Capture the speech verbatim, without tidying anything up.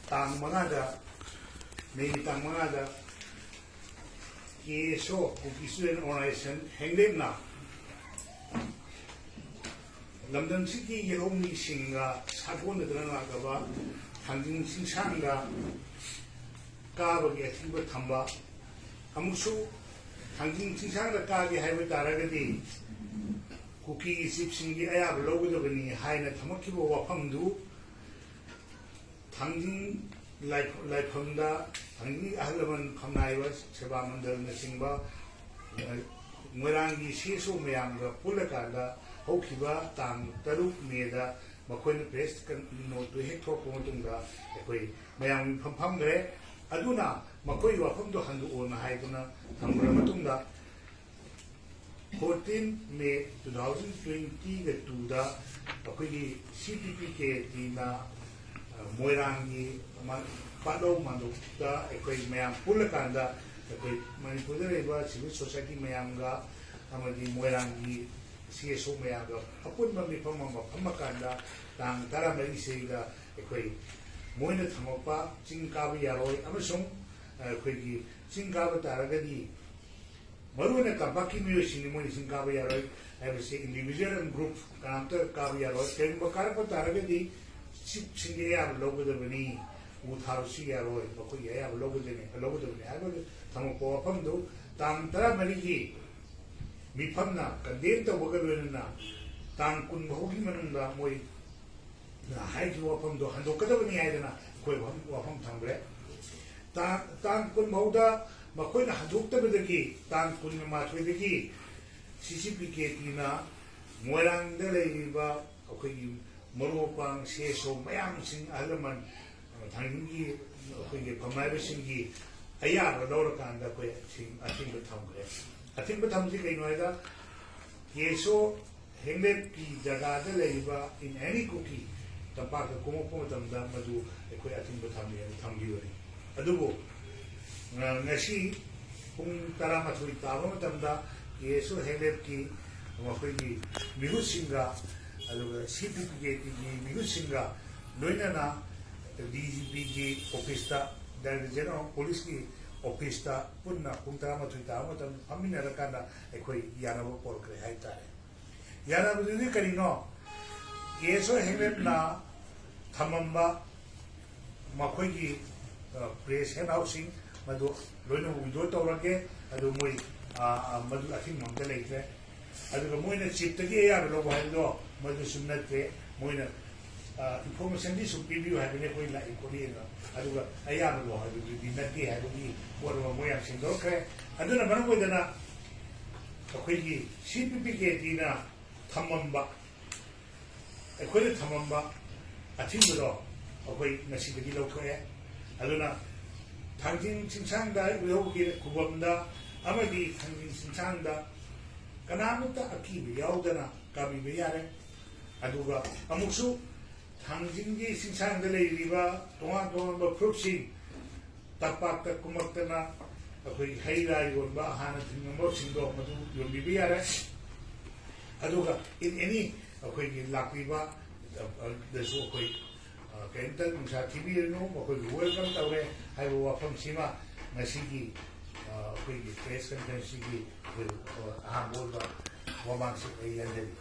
ꯇꯥꯡ ꯃꯉꯥꯗ, ꯃꯦꯒꯤ ꯇꯥꯡ ꯃꯉꯥꯗ ꯀꯦ ꯑꯦꯁ ꯑꯣ, Kuki Student Organization, ꯍꯦꯡꯂꯦꯞꯅ ꯂꯝꯗꯝꯁꯤꯒꯤ ꯌꯦꯜꯍꯧꯃꯤꯁꯤꯡꯒ ꯁꯥꯒꯣꯟꯅꯗꯨꯅ ꯂꯥꯛꯂꯕ ꯊꯥꯡꯖꯤꯡ ꯆꯤꯡꯁꯥꯡꯗ ꯀꯥꯕꯒꯤ ꯑꯊꯤꯡꯕ ꯊꯝꯕ, ꯑꯃꯨꯛꯁꯨ ꯊꯥꯡꯖꯤꯡ ꯆꯤꯡꯁꯥꯡꯗ ꯀꯥꯒꯦ ꯍꯥꯏꯕ ꯇꯥꯔꯒꯗꯤ ꯀꯨꯀꯤꯒꯤ ꯆꯤꯞꯁꯤꯡꯒꯤ ꯑꯌꯥꯕ ꯂꯧꯒꯗꯕꯅꯤ ꯍꯥꯏꯅ ꯊꯝꯃꯛꯈꯤꯕ ꯋꯥꯐꯝꯗꯨ ꯊꯥꯡꯖꯤꯡ ꯂꯥꯏꯐ-, ꯂꯥꯏꯐꯝꯗ ꯊꯥꯡꯖꯤꯡꯒꯤ ꯑꯍꯜ ꯂꯃꯟ ꯐꯝꯅꯥꯏꯕ ꯁꯦꯕꯥ ꯃꯟꯗꯜꯅꯆꯤꯡꯕ, ꯑ, ꯃꯣꯏꯔꯥꯡꯒꯤ ꯁꯤ ꯑꯦꯁ ꯑꯣ ꯃꯌꯥꯝꯒ ꯄꯨꯜꯂꯀꯥꯟꯗ ꯍꯧꯈꯤꯕ ꯇꯥꯡ ꯇꯔꯨꯛ ꯃꯦꯗ ꯃꯈꯣꯏꯅ ꯄ꯭ꯔꯦꯁ ꯀꯟ-, ꯅꯣꯠꯇꯨ ꯍꯦꯛ ꯊꯣꯛꯄ ꯃꯇꯨꯡꯗ ꯑꯩꯈꯣꯏ ꯃꯌꯥꯝ ꯃꯤꯐꯝ ꯐꯝꯈ꯭ꯔꯦ꯫ ꯑꯗꯨꯅ ꯃꯈꯣꯏꯒꯤ ꯋꯥꯐꯝꯗꯣ ꯍꯟꯗꯣꯛꯑꯣꯅ ꯍꯥꯏꯗꯨꯅ ꯊꯝꯈ꯭ꯔ ꯃꯇꯨꯡꯗ, fourteen May two thousand twenty-ꯒ two-ꯗ ꯑꯩꯈꯣꯏꯒꯤ C P P K T-ꯅ, ꯑ, ꯃꯣꯏꯔꯥꯡꯒꯤ ꯃ-, ꯄꯥꯠꯂꯧ ꯃꯥꯟꯗꯣꯞꯇ ꯑꯩꯈꯣꯏ ꯃꯌꯥꯝ ꯄꯨꯜꯂꯀꯥꯟꯗ ꯑꯩꯈꯣꯏ ꯃꯅꯤꯄꯨꯔꯗ ꯂꯩꯕ civil society ꯃꯌꯥꯝꯒ ꯑꯃꯗꯤ ꯃꯣꯏꯔꯥꯡꯒꯤ C S O ꯃꯌꯥꯝꯒ ꯑꯄꯨꯟꯕ ꯃꯤꯐꯝ ꯑꯃ ꯐꯝꯃꯀꯥꯟꯗ ꯇꯥꯡ ꯇꯔꯥꯃꯔꯤꯁꯤꯗ ꯑꯩꯈꯣꯏ ꯃꯣꯏꯅ ꯊꯝꯃꯛꯄ ꯆꯤꯡ ꯀꯥꯕ ꯌꯥꯔꯣꯏ ꯑꯃꯁꯨꯡ ꯑꯩꯈꯣꯏꯒꯤ ꯆꯤꯡ ꯀꯥꯕ ꯇꯥꯔꯒꯗꯤ ꯃꯔꯨꯑꯣꯏꯅ ꯇꯝꯄꯥꯛꯀꯤ ꯃꯤꯑꯣꯏꯁꯤꯡꯅꯤ ꯃꯣꯏꯅ ꯆꯤꯡ ꯀꯥꯕ ꯌꯥꯔꯣꯏ ꯍꯥꯏꯕꯁꯤ individual and group ꯀꯅꯥꯝꯇ ꯀꯥꯕ ꯌꯥꯔꯣꯏ꯫ ꯀꯔꯤꯒꯨꯝꯕ ꯀꯥꯔꯛꯄ ꯇꯥꯔꯒꯗꯤ ꯆꯤꯞꯁꯤꯡꯒꯤ ꯑꯌꯥꯕ ꯂꯧꯒꯗꯕꯅꯤ, ꯎ ꯊꯥꯕꯁꯨ ꯌꯥꯔꯣꯏ, ꯃꯈꯣꯏꯒꯤ ꯑꯌꯥꯕ ꯂꯧꯒꯗꯕꯅꯤ, ꯂꯧꯒꯗꯕꯅꯤ ꯍꯥꯏꯕ ꯊꯝꯃꯛꯄ ꯋꯥꯐꯝꯗꯨ ꯇꯥꯡ ꯇꯔꯥꯃꯔꯤꯒꯤ ꯃꯤꯐꯝꯅ condemn ꯇꯧꯕꯒ ꯂꯣꯏꯅꯅ ꯇꯥꯡ ꯀꯨꯟ ꯐꯥꯎꯒꯤ ꯃꯅꯨꯡꯗ ꯃꯣꯏ ꯍꯥꯏꯈꯤꯕ ꯋꯥꯐꯝꯗꯣ ꯍꯟꯗꯣꯛꯀꯗꯕꯅꯤ ꯍꯥꯏꯗꯅ ꯑꯩꯈꯣꯏ ꯋꯥꯐꯝ, ꯋꯥꯐꯝ ꯊꯝꯈ꯭ꯔꯦ꯫ ꯇꯥꯡ, ꯇꯥꯡ ꯀꯨꯟ ꯐꯥꯎꯗ ꯃꯈꯣꯏꯅ ꯍꯟꯗꯣꯛꯇꯕꯗꯒꯤ ꯇꯥꯡ ꯀꯨꯟꯃꯥꯊꯣꯏꯗꯒꯤ C C P K T-ꯅ ꯃꯣꯏꯔꯥꯡꯗ ꯂꯩꯔꯤꯕ ꯑꯩꯈꯣꯏꯒꯤ ꯃꯔꯨꯞ ꯃꯄꯥꯡ, C S O ꯃꯌꯥꯝꯁꯤꯡ, ꯑꯍꯜ ꯂꯃꯟ, ꯊꯥꯡꯖꯤꯡꯒꯤ ꯑꯩꯈꯣꯏꯒꯤ ꯐꯝꯅꯥꯏꯕꯁꯤꯡꯒꯤ ꯑꯌꯥꯕ ꯂꯧꯔꯀꯥꯟꯗ ꯑꯩꯈꯣꯏ ꯑꯊꯤꯡ-, ꯑꯊꯤꯡꯕ ꯊꯝꯈ꯭ꯔꯦ꯫ ꯑꯊꯤꯡꯕ ꯊꯝꯕꯁꯤ ꯀꯩꯅꯣ ꯍꯥꯏꯗ, K S O ꯍꯦꯡꯂꯦꯞꯀꯤ ꯖꯒꯥꯗ ꯂꯩꯔꯤꯕ in any Kuki ꯇꯝꯄꯥꯛꯇ ꯀꯨꯝꯃꯛꯄ ꯃꯇꯝꯗ ꯃꯗꯨ ꯑꯩꯈꯣꯏ ꯑꯊꯤꯡꯕ ꯊꯝꯃꯦꯅ ꯊꯝꯈꯤꯕꯅꯤ꯫ ꯑꯗꯨꯕꯨ, ꯑ, ꯉꯁꯤ ꯄꯨꯡ ꯇꯔꯥꯃꯥꯊꯣꯏ ꯇꯥꯕ ꯃꯇꯝꯗ K S O ꯍꯦꯡꯂꯦꯞꯀꯤ ꯃꯈꯣꯏꯒꯤ ꯃꯤꯍꯨꯠꯁꯤꯡꯒ ꯑꯗꯨꯒ C P P K T-ꯒꯤ ꯃꯤꯍꯨꯠꯁꯤꯡꯒ ꯂꯣꯏꯅꯅ ꯗꯤ ꯖꯤ ꯄꯤꯒꯤ ꯑꯣꯐꯤꯁꯇ, ꯗꯥꯏꯔꯦꯛꯇꯔ ꯖꯦꯅꯔꯦꯜ ꯑꯣꯐ ꯄꯨꯂꯤꯁꯀꯤ ꯑꯣꯐꯤꯁꯇ ꯄꯨꯟꯅ ꯄꯨꯡ ꯇꯔꯥꯃꯥꯊꯣꯏ ꯇꯥꯕ ꯃꯇꯝꯗ ꯐꯝꯃꯤꯟꯅꯔꯀꯥꯟꯗ ꯑꯩꯈꯣꯏ ꯌꯥꯅꯕ ꯄꯣꯔꯛꯈ꯭ꯔꯦ ꯍꯥꯏꯇꯥꯔꯦ꯫ ꯌꯥꯅꯕꯗꯨꯗꯤ ꯀꯔꯤꯅꯣ? ꯀꯦ ꯑꯦꯁ ꯑꯣ ꯍꯦꯒꯗꯦꯞꯅ ꯊꯝꯃꯝꯕ ꯃꯈꯣꯏꯒꯤ, ꯑ, ꯄ꯭ꯔꯦꯁ ꯍꯦꯟ ꯑꯥꯎꯠꯁꯤꯡ ꯃꯗꯨ ꯂꯣꯏꯅ ꯋꯤꯗ꯭ꯔꯣ ꯇꯧꯔꯒꯦ꯫ ꯑꯗꯨ ꯃꯣꯏ, ꯑ, ꯑ, ꯃꯗꯨ ꯑꯊꯤꯡꯕ ꯑꯝꯇ ꯂꯩꯇ꯭ꯔꯦ꯫ ꯑꯗꯨꯒ ꯃꯣꯏꯅ ꯆꯤꯞꯇꯒꯤ ꯑꯌꯥꯕ ꯂꯧꯕ ꯍꯥꯏꯕꯗꯣ ꯃꯗꯨꯁꯨ ꯅꯠꯇꯦ꯫ ꯃꯣꯏꯅ, ꯑ, ꯏꯟꯐꯣꯔꯃꯦꯁꯟꯗꯤ ꯁꯨꯝ ꯄꯤꯕꯤꯌꯨ ꯍꯥꯏꯕꯅꯤ, ꯑꯩꯈꯣꯏ ꯂꯥꯛꯏ ꯈꯣꯠꯂꯤꯅ꯫ ꯑꯗꯨꯒ ꯑꯌꯥꯕ ꯂꯧ ꯍꯥꯏꯕꯗꯨꯗꯤ ꯅꯠꯇꯦ ꯍꯥꯏꯕꯒꯤ ꯄꯣꯠ ꯑꯃ ꯃꯣꯏ ꯌꯥꯝ ꯁꯦꯝꯗꯣꯛꯈ꯭ꯔꯦ꯫ ꯑꯗꯨꯅ ꯃꯔꯝ ꯑꯣꯏꯗꯅ ꯑꯩꯈꯣꯏꯒꯤ ꯁꯤ ꯄꯤ ꯄꯤ ꯀꯦ ꯇꯤꯅ ꯊꯝꯃꯝꯕ, ꯑꯩꯈꯣꯏꯅ ꯊꯝꯃꯝꯕ ꯑꯊꯤꯡꯕꯗꯣ ꯑꯩꯈꯣꯏ ꯉꯁꯤꯗꯒꯤ ꯂꯧꯊꯣꯛꯑꯦ꯫ ꯑꯗꯨꯅ ꯊꯥꯡꯖꯤꯡ ꯆꯤꯡꯁꯥꯡꯗ, ꯎꯍꯧꯒꯤ ꯈꯨꯕꯝꯗ ꯑꯃꯗꯤ ꯊꯥꯡꯖꯤꯡ ꯆꯤꯡꯁꯥꯡꯗ ꯀꯅꯥꯃꯠꯇ ꯑꯀꯤꯕ ꯌꯥꯎꯗꯅ ꯀꯥꯕꯤꯕ ꯌꯥꯔꯦ꯫ ꯑꯗꯨꯒ ꯑꯃꯨꯛꯁꯨ ꯊꯥꯡꯖꯤꯡꯒꯤ ꯆꯤꯡꯁꯥꯡꯗ ꯂꯩꯔꯤꯕ ꯇꯣꯉꯥꯟ ꯇꯣꯉꯥꯟꯕ ꯐꯨꯔꯨꯞꯁꯤꯡ ꯇꯝꯄꯥꯛꯇ ꯀꯨꯝꯃꯛꯇꯅ ꯑꯩꯈꯣꯏꯒꯤ ꯍꯩ ꯔꯥ ꯌꯣꯟꯕ, ꯍꯥꯟꯅ ꯊꯤꯡꯉꯝꯕꯁꯤꯡꯗꯣ ꯃꯗꯨ ꯌꯣꯟꯕꯤꯕ ꯌꯥꯔꯦ꯫ ꯑꯗꯨꯒ in any ꯑꯩꯈꯣꯏꯒꯤ ꯂꯥꯛꯄꯤꯕ, ꯑ, ꯗꯁꯨ ꯑꯩꯈꯣꯏ, ꯑ, ꯀꯔꯤꯝꯇ ꯅꯨꯡꯁꯥ ꯊꯤꯕꯤꯔꯅꯨ, ꯃꯈꯣꯏꯕꯨ welcome ꯇꯧꯔꯦ ꯍꯥꯏꯕ ꯋꯥꯐꯝꯁꯤꯃ ꯉꯁꯤꯒꯤ, ꯑ, ꯑꯩꯈꯣꯏꯒꯤ ꯄ꯭ꯔꯦꯁ ꯀꯟꯐꯔꯦꯟꯁꯁꯤꯒꯤ ꯑꯩꯈꯣꯏ, ꯑ, ꯑꯍꯥꯟꯕ ꯑꯣꯏꯕ ꯋꯥꯃꯥꯡꯁꯤ ꯑꯩ ꯌꯥꯟꯖꯔꯤ꯫